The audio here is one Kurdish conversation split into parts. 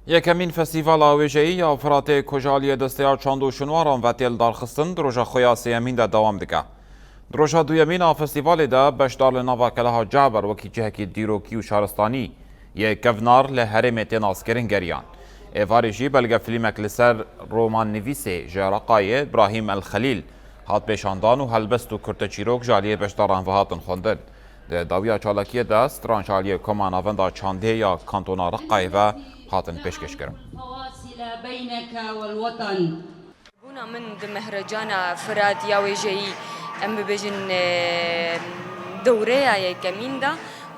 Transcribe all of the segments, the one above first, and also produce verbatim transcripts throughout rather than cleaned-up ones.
Yekemîn Festîvala Wêjeyî ya Firatê ku ji aliyê desteya çand û şinwaran ve tê lidarxistin, di roja xwe ya sêyemîn de dewam dike. Di roja duyemîn a festîvalê de beşdar li nava Keleha Caber wekî cihekî dîrokî û şaristanî yê kevnar li herêmê tê naskirin geriyan. Êvarê jî belgefîlmek li ser romannivîsê ji Reqayê Brahîm El Xelîl hat pêşandan û helbest û kurteçîrok ji aliyê beşdaran ve hatin xwendin. Di dawiya çalakiyê de stran ji aliyê Koma Navenda Çandê ya Kantona Reqayê ve hatin pêşkêşkirin. Bûna min di Mehrejana Firat ya wêjeyî, em bibêjin, e, dewreya yekemîn de,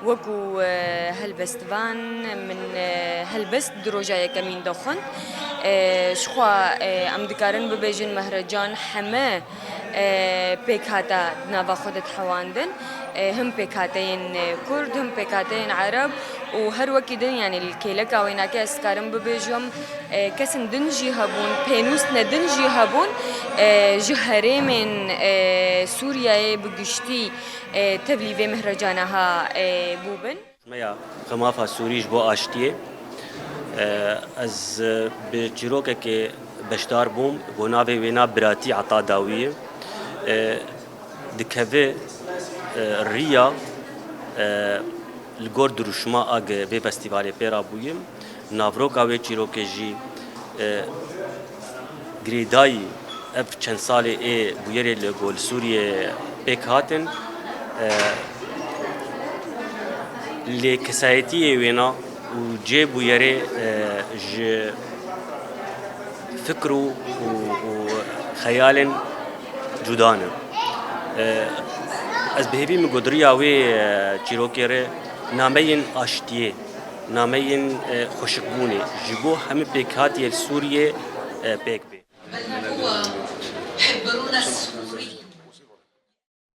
wekû, e, helbestvan, min, e, helbest di roja yekemîn de xwend. E, ji xwe, e, em dikarin bibêjin Mehrecan heme, e, pêkhata di nava xwe de dihewandin. E, him pêkhateyên, e, Kurd, him pêkhateyên Ereb û her wekî din, yanî li kêleka wênakê ez dikarim bibêjim, e, kesên din jî hebûn, pênûsne din jî hebûn, e, ji herêmên, e, Sûriyeyê bi giştî, e, tevlî vê mehrecana ha, e, bûbin. Me ya Xemafa Sûrî ji bo aştiyê, e, ez, e, bi çîrokekê beşdar bûm, bo navê wêna Biratî Ata Dawiyê. E, dikeve, e, riya, e, li gor dirûşma a ge vê festîvalê pê re bûyim. Navroka wê çîrokê jî, e, girêdayî ev çend salê ê bûyerê li gol Sûriyê pêk hatin. E, lê kesayetiyê wêna û cê bûyerê, e, ji fikr û, û, û xeyalên cuda ne. E, ez bi hêvî min ku di riya wê, e, çîrokê re nameyên aştiyê, nameyên, e, xweşikbûnê ji bo hemî pêkhatiyê li Sûriyê, e, pêk bê.